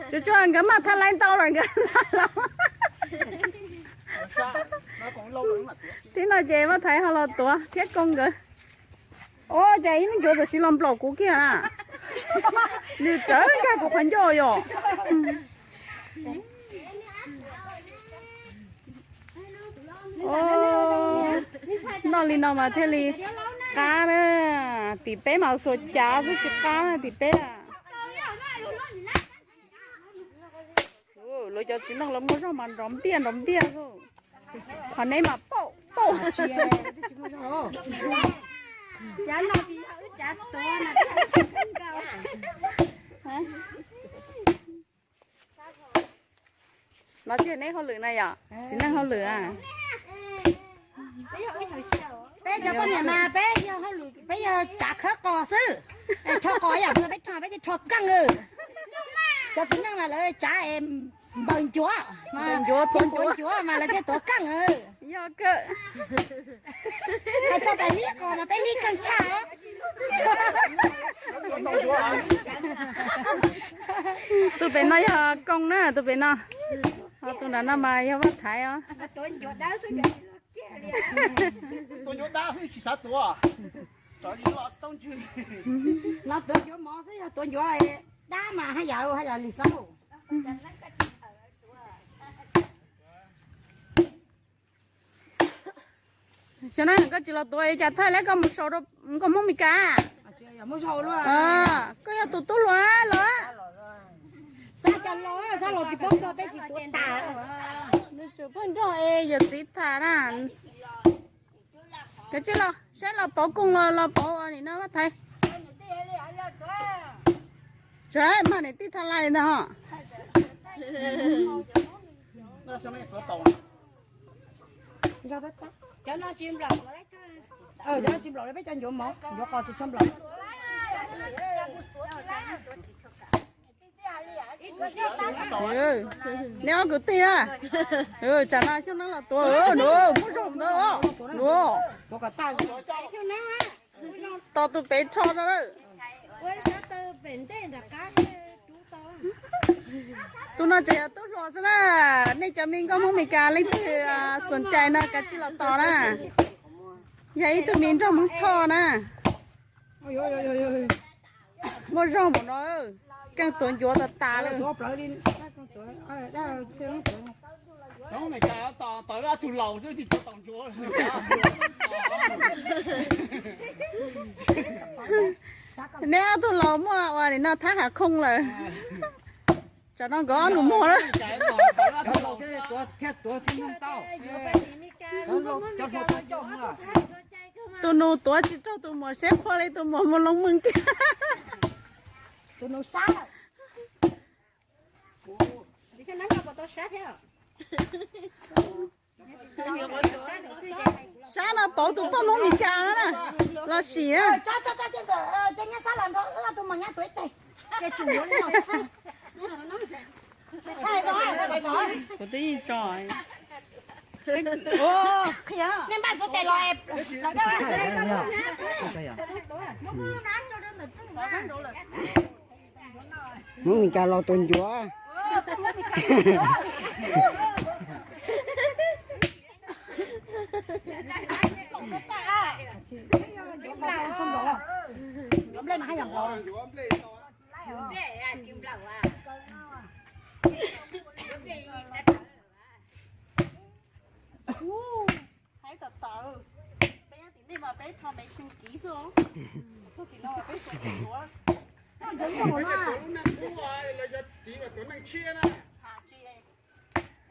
Tsuas tsuas nkawd maj thaj laib ntau lawm nkawd. Tib no ces Vaj Thaiv ho los tuav thiab Koob nkawd. Ua cas ib lub ncuav tam sim los nplaum kuv kiag. Nws rawv nkag kuv qhov ncauj yom. Noj li no mas thiaj li qab na. Tim peb mas xuas cav xwb tsis qab na tim peb. Lawv cov txiv neej lawv muaj zog mas nrov npiaj nrov npiaj. Qhov neb mas pauj pauj. No tsis yog neb hauj lwm na yom, txiv neej hauj lwm a. Peb cov poj niam mas peb yog hauj lwm, peb yog tsav khawb qos xwb. Rho qos yam peb rho, peb thiaj rho keej. Cov txiv neej mas lawv tsav es npaws ncuav, ncuav tuav ncuav mas lawv thiaj tuav keej. Yog kawg. Hais txog peb hlib qos mas peb hlib keej tshaj os. Tus pem no yog Koob na, tus pem no. Ho tus nram no mas yog Vaj Thaiv os. Los tuav ncuav mov xwb, yog tuav ncuav dab mas haj yam, haj yam li xaub. Xyov na, koj tsis los tuav cas thaij li koj mus sau rau nkauj Hmoob Mes Kas. Koj yog tus tub hluas los? Xab cas los, Xab los tsis paub txog peb tsis tuav tas. Nws tseem pheej nrog es yawm txiv tham na. Kav tsij los saib los pauv kooj los los pauv nim no Vaj Thaiv. Tseem mag niam tij Thaj Lais ntag ho. Cov no tsis nplaum, cov no tsis nplaum li peb cov ncuav mov, ncuav qos tsis tshua nplaum. Neb ob kwv tij na, tsam no Xyooj Neeb los tuav, nws muaj zog ntawd, nws tos tus pem rho no. Tus no tseem yog tub hluas xwb na, nej cov me nkauj Hmoob Mes Kas leej twg xus cai no kav tsij los tos na. Yog ib tug me nraug Hmoob Thoj na. Muaj zog npaum no, keej tuav ncuav tas tas lawm. Neb ob tug laus muaj ua li no thab hav khooj lawm. Tsam no nkawd ob lus muag na. Tus nus tuav tsis raug tus muam seb qhua li tus muam mus loo meej tiag. Sab no pauv tus poj Hmoob Mes Kas na, los sim na. Kuv twb yeej tso. Nej npaj ntxuav tes los. Hmoob Mes Kas los tuav ncuav. Haib tawv tawv, peb nyob tim nej mas peb rho me xyoo kiv xwb, txog tim no peb tuav tuav.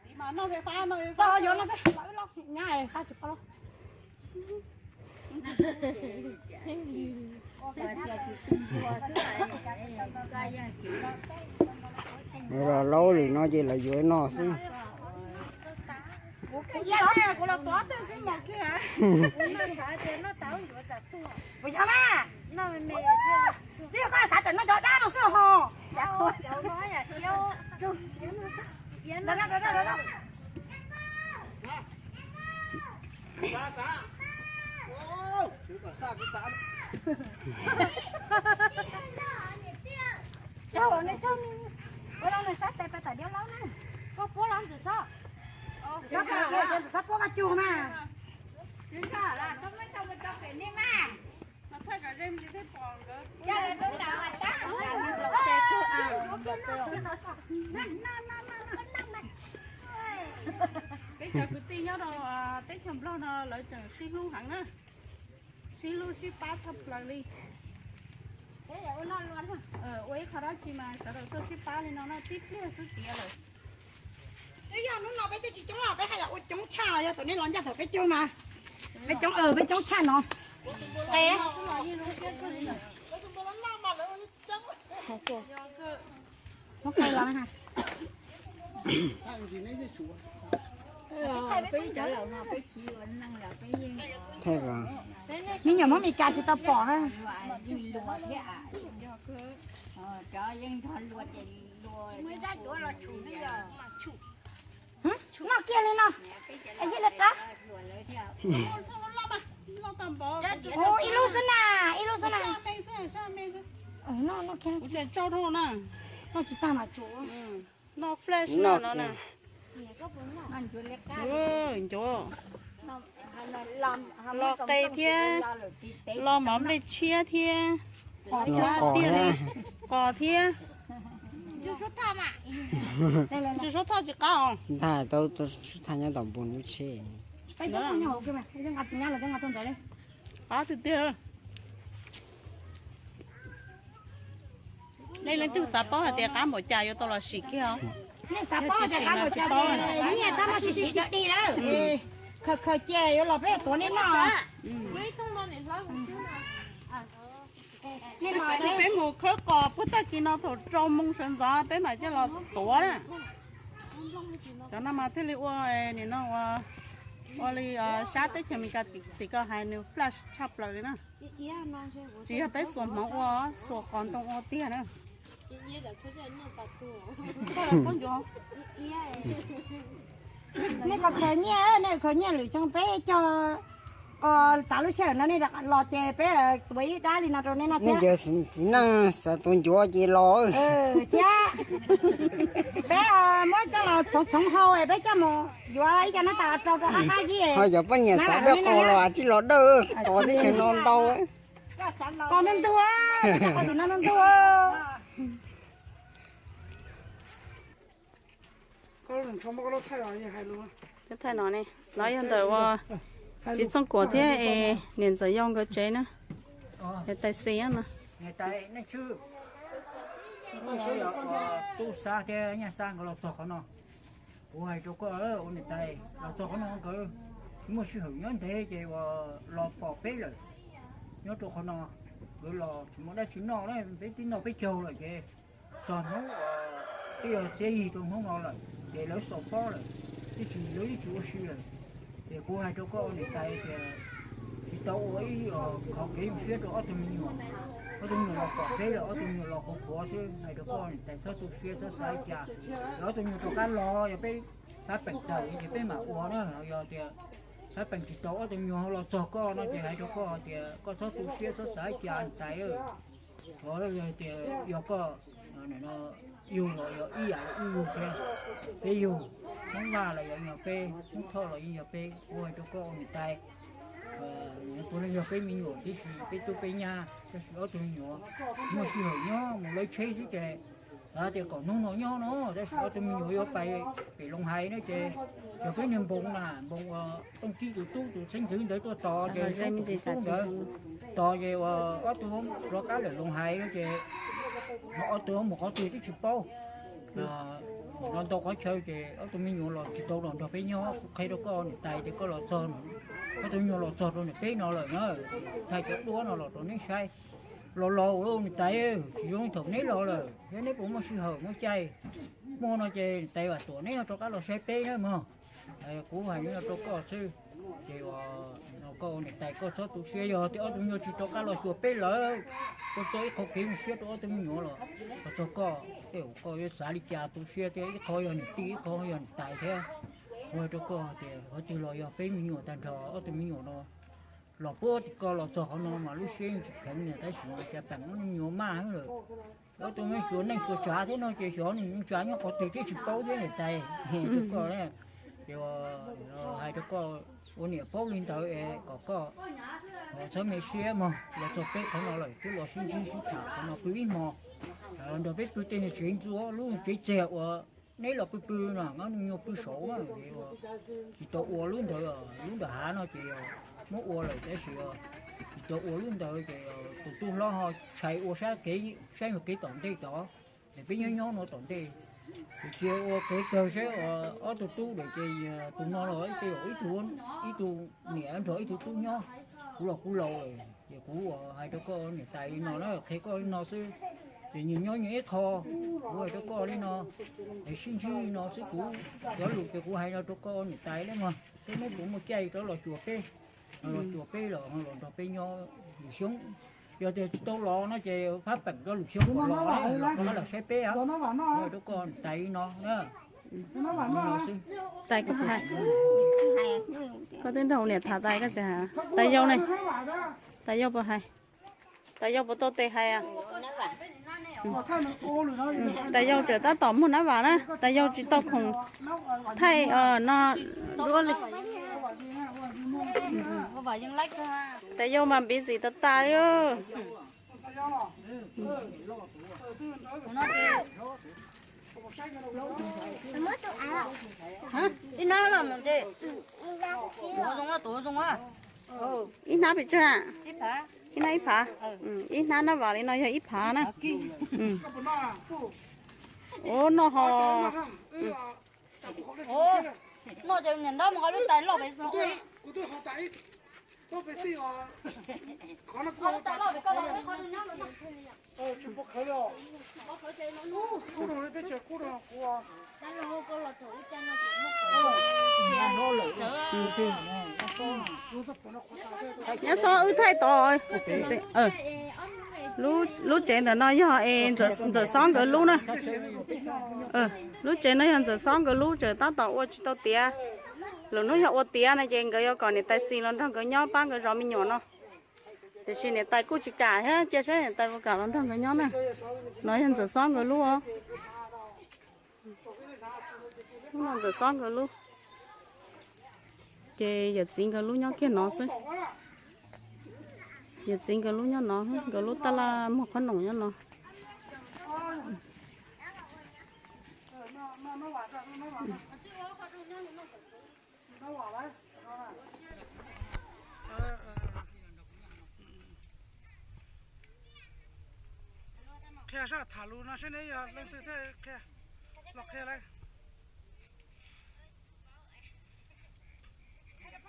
Tiv mas noj fais fab, noj fais fab yuav no xwb, los wb lauj, nyab xav tsis pom lauj. Los laub lwm no ces lawv yuav no xwb. Kuv los tuav tej xwb mas kiag. Kuv yog na. Twb yog koj xav tawm noj cov dab no xwb ho. Ua no nws sab tes pais tom diav laub na. Koj puab los ntxim xob. Ntxim xob puab koj cug na. Peb cov kwv tij nyob rau teb chaws Nplog no lawv tseem sib hlub heev na, sib hlub sib pab tshaj plaws li. Ua ib qho dab tsi mas sawv daws tuaj sib pab li no no tib pliag xwb tiav lawm. Twb yog hnub no peb twb tsis coob os, peb haj yam ua coob tshaj, yog thaum nej los ncaj thaum peb coob mas, peb coob, peb coob tshaj no. Qe. Me nyuam Hmoob Mes Kas tsis tau pom na. Noj kiag li no, es thiaj li qab. Ib lub xwb na, ib lub xwb na. Noj tsis tag mas tsuav. Ncuav, lo qe thiab, lo mov nplej tshiab thiab, tiag li, qos thiab. Ntsuag suab thoj tsis qab os. Ntag, tau ntsuag suab thoj nyob tom npoo lub tsheb. Qab tiag tiag. Nej leej twg xav paub hais tias qab npaum cas yuav tau los sim kiag os. Nej xav paub hais tias qab npaum cas, nyiaj txhob muab siv siv dawb dig lawm. Khaws khaws ces yuav los peb tuav nej noj. Peb mus khawb qos puag tag kis no thaum rau moo sawv ntxov peb mam coj los tuav na. Cov no mas thiaj li ua, nim no ua, ua li sab teb chaws Amelikas tim ko hais nws fresh tshaj plaws li na. Tsis yog peb xuas hmoov ua, xuas qos ntoo ua tiag na. Nej khaws nyiaj, nej khaws nyiaj lwm xyoo peb cog qos tas lub sij hawm no nej los ces peb tuav ib dab li no rau nej noj thiab. Txiv neej xav tuav ncuav ces los thiab. Peb muab coj los txhoov txhoov hau peb coj mus yuav ib co nab tas rau rau qab qab zib. Ho cov poj niam xav dawb qos los tsij los dawb qos teb chaws no ntau. Qos ntau ntau, qos tim no ntau ntau. Thaij no ne, no yog ntawm ua txiv Txooj Kuam thiab es niam ntxawm Yau nkawd tsev na, es tais xis no. Tub Xab thiab Nyaj Xab nkawd los txog qhov no, kuv hais rau koj ua niam tais, los txog qhov no nkawd muaj sij hawm nyob ntev ces uas los pom peb lawm, nyob rau qhov no nkawd los tsis muaj dab tsi noj na, peb twb noj peb caug lawm ces txog hnub twb yog xiab yig rau hnub no lawm ces lawv xaus pob lawm, twb tsis, lawv twb tsis ua si lawm. Ces kuv hais rau koj niam tais tias tsis tau ua ib qhov kev zoo siab rau ob tug me nyuam, ob tug me nyuam los pom peb lawm, ob tug me nyuam los qhuav qhuav xwb, hais rau koj niam tais txhob tu siab txhob xav li cas, ob tug me nyuam rov qab los yog peb pab peem tawm ces peb mam ua na, yog tias pab peem tsis tau ob tug me nyuam los txog koj no ces hais rau koj tias koj txhob tu siab txhob xav li cas niam tais. Yog tias yog koj, yug los yog ib yam li wb yug thiab, peb yug, Hmoob Vaj los yog nyog peb, Hmoob Thoj los yeej yog peb, kuv hais rau koj ua niam tais, puav leej yog peb me nyuam tib si, peb tub peb nyab, tab sis ob tug me nyuam muaj sij hawm nyob mus lawv tsheb xwb ces, tias kom hnub no nyob no, tab sis ob tug me nyuam yuav pais pem Loos Hais na ces, yog peb niag npoo na, npoo Tooj Tib tus tub tus xeeb ntxwv ntawd tuaj tos ces tus tub ntawd tos ces ob tug rov qab lawm Loos Hais no ces, ob tug mus qhov twg twb tsis paub. Los ntau qhov chaw ces ob tug me nyuam los tsis tau los nrog peb nyob, kuv qhia rau koj niam tais tias koj los txog, ob tug me nyuam los txog rau niam peb no lawm na, thaij cov duab no los rau neb saib. Los laus niam tais, tsis zoo thaum neb los lawm, thiab neb puas muaj sij hawm muaj caij. Muaj no ces niam tais vam tuam neb rov qab los saib peb na mog. Kuv hais li no rau koj xwb, ces koj niam tais koj txhob tu siab, yog tias ob tug me nyuam tsis rov qab los xyuas peb lawm, koj txo ib qho kev zoo siab rau ob tug me nyuam los, los txog koj, tej zaum koj yuav xav li cas tu siab thiab, ib qho yog niam tij ib qho yog niam tais thiab. Kuv hais rau koj tias qhov twg los yog peb me nyuam tag nrho, ob tug me nyuam no los puag tim ko los txog qhov no mas lub siab yeej tsis kheev niam, tab sis cas peem ob tug me nyuam maj lawm. Ob tug me xyuas neej xyuas tsav thiab no ces xyov neej xyuas tsav nyob qhov twg thiab tsis paub thiab niam tais. Rau koj, ces hais rau koj ua niam paub li ntawd es kom koj txhob me siab mog, los txog peb qhov no lawm twb los sib ntsib sib tham qhov no pw ib hmo, nrog peb pw tej niag tsev ntxuav lub tsev txiag uas neb los pw pw no, ob tug me nyuam pw saud na, tsis tau ua lub ntawd, lub nram hav no ces muab ua lawm tab sis tsis tau ua lub ntawd ces tus tub hlob ho tshais ua sab kev, sab nyuag kev tom ntej tod, ces peb nyob nyob no tom ntej. Ces cia ua kev kawg saib ob tug tub lawm ces tus no los ib tug, ib tug niam nrog ib tug tub nyob, kuv los kuv laus lawm ces kuv hais rau koj niam tais li no na, qhia koj li no xwb. Ces nyias nyob nyias ib qho, kuv hais rau koj li no, es sib ntsib li no xwb, kuv cov lus ces kuv hais no rau koj niam tais li mog, peb muab kuv muaj caij rov los cuag peb, los cuag peb los los nrog peb nyob lwm xyoo. Yog tias tsis tau los no ces phab peem rau lwm xyoo los, los rov qab los saib peb. Kuv hais rau koj niam tais li no na. Tais, koj twb nrog niam tham tais, koj tsis hais tais yau ne? Tais yau puas hais? Tais yau puas tau tes hais? Tais yau tseem tab tom muag nab vam na, tais yau tsis tau khoom thaij no duab li. Tais yau mas busy tas tas li. Ib hnab pes tsawg? Ib hnab ib phav. Ib hnab nab vam li no yog ib phav na. Ua noj ho. Nyob xob wb thaij tod. Lub tsev ntawm no yog es Ntxawm Xob nkawd lub na. Lub tsev no yog Ntxawm Xob nkawd lub, tseem tab tom ua tsis tau tiav. Lwm hnub yog ua tiav no ces nkawd yuav kom niam tais Xis los nrog nkawd nyob pab nkawd zov me nyuam no. Tiam sis niam tais kuj tsis kam thiab, cia saib niam tais puas kam los nrog nkawd nyob na. No yog Ntxawm Xob nkawd lub os. Lub no Ntxawm Xob nkawd lub. Ces yawm txiv nkawd lub nyob kiag no xwb. Yawm txiv nkawd lub nyob no, nkawd lub taj laj muag qhob noom nyob no. Qhia seb tham lus no seb neb yog leej twg thiaj qhia, los qhia lauj.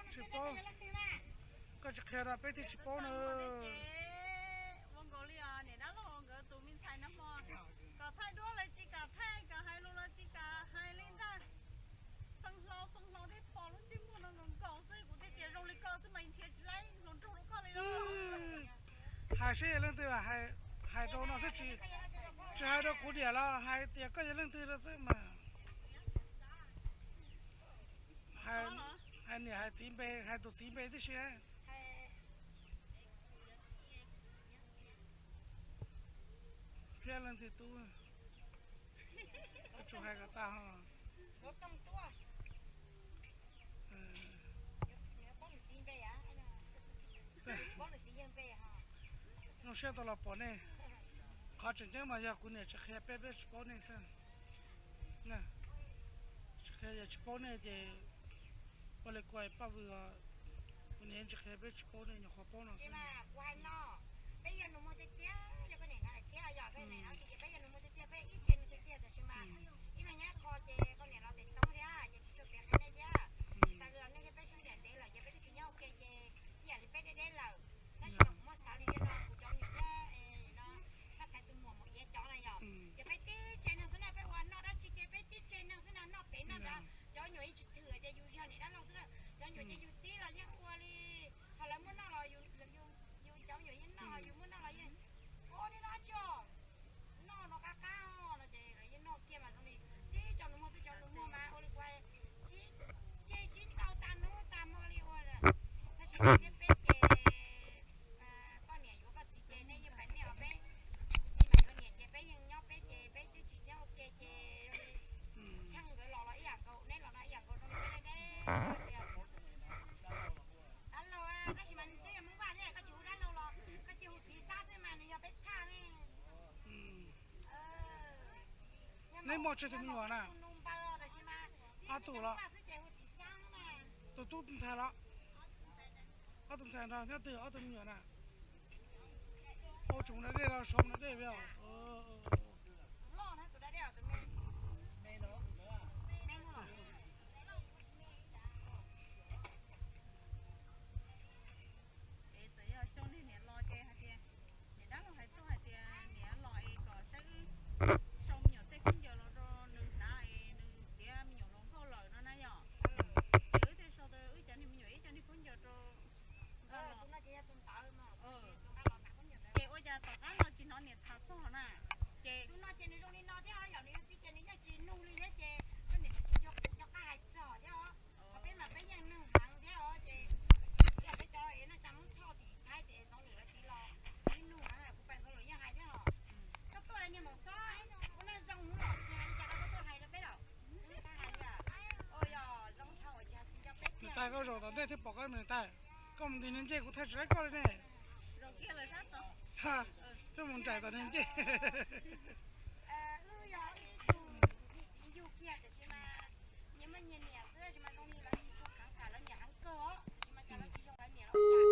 Tsis paub, koj tsis qhia rau peb thiaj tsis paub na. Kom thaij duab los tsis kam thaij, kom hais lus los tsis kam hais li ntag. Feej hlo feej hlo thiab pom lub ntsej muag no nkaus nkaus xwb, kuv thiaj tias zoo li koj xwb mas nrhiav tsis laib hluas nraug rau koj li. Hais seb yog leej twg, hais rau no xwb, tsis hais rau kuv niam los hais tias koj yog leej twg rau xwb mas. Hais niam hais txiv npe, hais tus txiv npe tib si. Thiab leej twg tub, tsuas hais kom tag ho. Zoo siab tau los pom nej. Qhov tseem ceeb mas yog kuv niam tsis qhia peb, peb tsis paub nej xwb. Tsis qhia yog tsis paub nej ces ua li kuv hais Paj Vwm os, kuv niam tsis qhia peb tsis paub nej, nyuam qhuav paub no xwb. Peb yog nus muag tiag tiag, yog koj niam hais tiag, yog koj niam hais tiag ces peb yog nus muag tiag tiag, peb ib tse nus tiag tiag, tab sis mas ib leeg nyob ib qho ces koj niam los tias tsis tau thiab ces tsis tshua piav qhia nej thiab. Tsis tas li los nej thiab peb sib ncaim ntev lawm ces peb twb tsis nyob ua ke ces ib yam li peb deb deb lawm. Tab sis mas kuv muab xav li no, kuv cov me nyuam thiab no, pab thaiv tus muam mus iav cov na yom, ces peb tib tse neeg xwb na, peb ua noj dab tsi ces peb tib tse neeg xwb na, noj pem noj ntawd, cov me nyuam yeej tsis thwm tias yus yog niam dab laug xwb na, cov me nyuam ces yus txib los yeej ua li, ho lawv muab noj los yus, cov me nyuam yeej noj, yus muab noj los yeej ua li no tso. Noj no qab qab no ces lawv yeej noj kiag mas zoo li tib cov nus muag xwb, cov nus muag mas ua li kuv hais, sib ceg sib tau tag hnub tag hmo li ua. Tab sis thiab peb ces koj niam yuav koj txiv ces nej yeej pab nej os, peb kuv txiv mas yuav niam ces peb yeej nyob peb ces peb twb tsis nyob ua ke ces zoo li Tsheej nkawd los los ib yam nkaus, neb los no ib yam nkaus, zoo li peb deb deb tias dab laug, tab sis mas nws twb yog Hmoob Vaj thiab, koj tsis hu dab laug los koj cia hu txiv Xab xwb mas nws yog peb phaj ne. Neb muaj tsawg tus me nyuam na? Ob tug los? Tus tub ntxhais los? Ob tug ntxhais nrog nyob twg ob tug me nyuam na? Ua tsoom na dej los saum na dej. Txawm yog xyoo niam los ces hais tias, niam dab laug hais tuaj hais tias niam los es kom Tom ntej thiaj pom koj me niam tais, koj mus nti niag ncej kuv thaij tsis laib koj li ne. Thiaj mus nraim tom niag ncej. Yug kiag tiam sis mas nyias muaj nyias niam xwb, tab sis mas zoo li lawv tsis tshua kheev kam lawv niam heev kawg os, tab sis mas cas lawv tsis zoo lawv niam los cas.